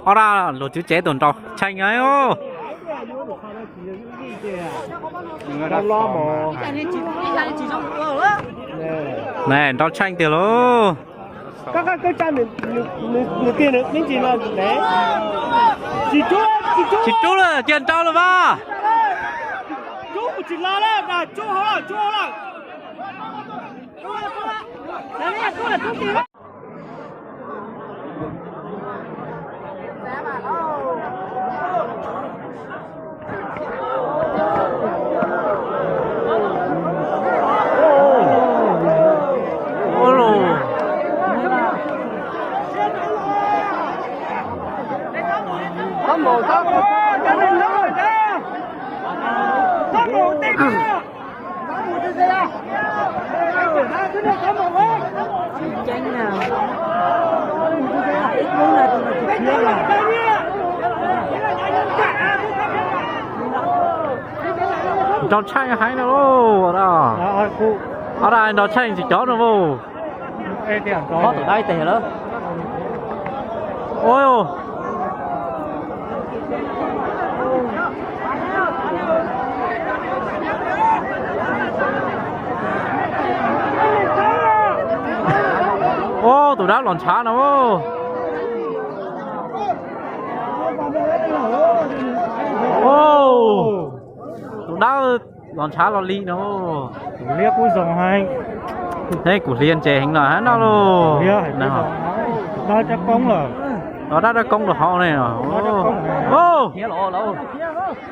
Ob dab luag twv tsev tus nraug Tsheej os. Nraug Tsheej tiag lauj. Tsis rub lawm, cia nraug lawm mas. Nraug Tsheej heev no lauj. Ob dab Nraug Tsheej tsis cov no lauj. Ob tus dab ib teg lawm. Ub, tus dab los ntshav no. Tus dab los ntshav los li no. Tus liab kub zoo heev. Eb, kuv hliv ntses heev no hab no lauj. Dab rab koob lawm. Dab rab koob rau hauv ne.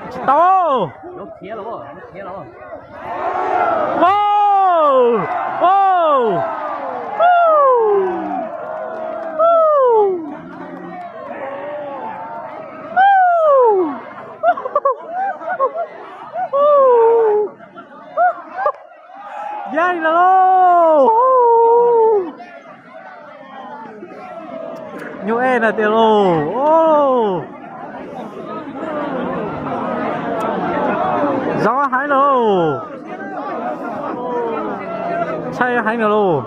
Tsis tau. Yaig lawm lauj. Nyuj ej na tiag lauj. Zoo heev lauj. Tshaib heev na lauj.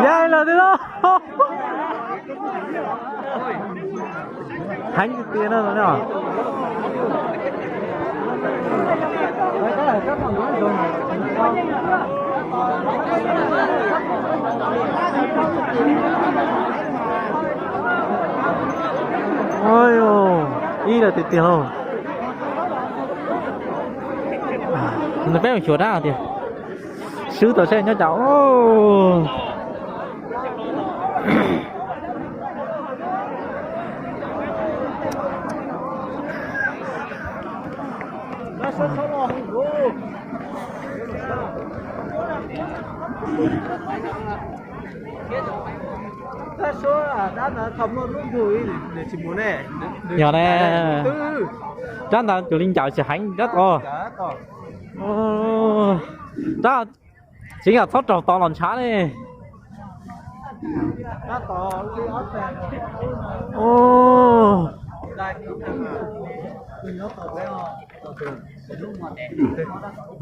Yaig lawm tiag lauj. Heev tiag tiag no. Ib lawm tiag tiag lauj. Nws peb mus xyuas dab tiag. Swb tau saib nyob cas. Yog ne, rab ntawd cuag li ncaws tsis heev rab tod. Rab tseem yog txhob raug tod los ntshav ne.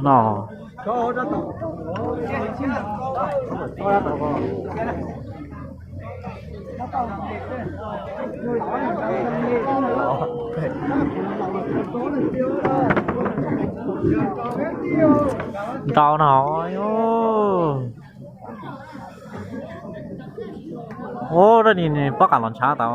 No. Nrau no. Ub, dab ni pob qa los ntshav tau.